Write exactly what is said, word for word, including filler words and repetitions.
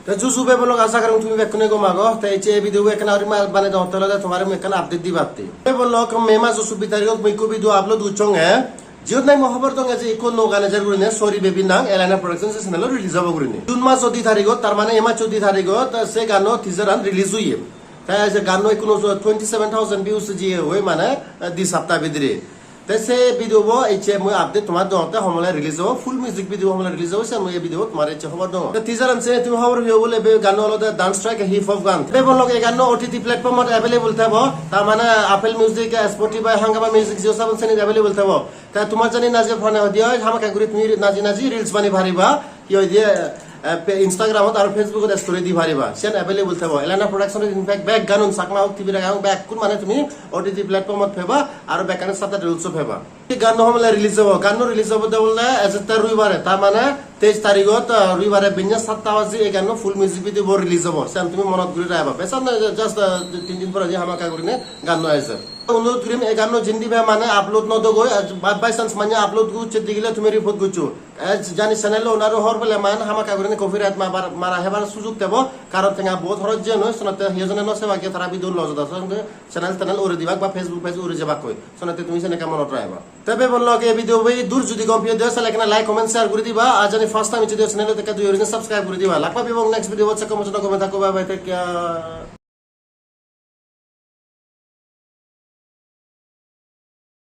Te juju bebonlok, asa gorong tumi bekkune gom ago. Te ecche ei video bo ekkena guri ma-, banei dong, te olode tomare mui ekkan update dibatte. Bebonlok, May majo sobbish tarigot mui ekko video upload gocchonge. Jiyot nahi mui hobor donge je ekko nuo gan ejer gurine, Sorry Baby nang, Elena Production se channel-ot release obo gurine. June majo di tarigot, tar mane ei majo di tarigot, se gano teaser an release oye. Te ei je ganno ekkuno twenty seven thousand views jiye oi mane, eh, di sapta bidire. Te se video bo ecche mui update tomare dong, te homole release obo, full music video homole release obo, se mui ei video bo tomare ecche hobor dong. Te teaser an se tumi hobor peyo bole, be ganno olode dance track, hip hop gan. Bebonlok, ei ganno O T T platform ot available thebo, ta mane Apple Music, Spotify, Hungama Music, Jio Saavn senit available thebo. Te tomar jani naji mone hodi oi, hamakkai guri tumi naji naji reels banei pariba. Hi hoide, eh, pe-, Instagram ot aro Facebook ot story di pariba. Siyan available thebo. Elena Production ot in fact bek ganun, Chakma hok, Tripura hok, bekkun mane tumi O T T platform ot peba, aro bekkani satte reels o peba. Ei ganno homole release obo? Ganno release obode bole ejette roibare, ta mane teish tarigot, eh, roibare benne satta baji ei ganno full music video bo release obo. Siyan tumi monot guri raiba. Besan noi, just, eh, tin din pore je hamakkai gurine ganno ejer. Onurot gurim, ei ganno jindi be mane upload no dogoi, by, by chance mane upload gocche degile tumi report goccho. Eh, jani channel owner o hobor pele mane hamakkai gurine copyright ma-, bar-, mara hebar sujog thebo, karon tenga bahut horoj jeye noi, senotte hiyo jone no sebak je tara video lojot ase, channel, channel uri dibak ba Facebook page uri jebak koi, senotte tumi sen ekka monot raiba. Te bebonlok, ei video bo dur judi gom peyo de, sale ekkena like, comment, share guri diba, ar jani first time ecche de channel o, te ekka doya gurine subscribe guri diba. Lak pebong next video bot, se comment, comment thakko, bye bye, take care.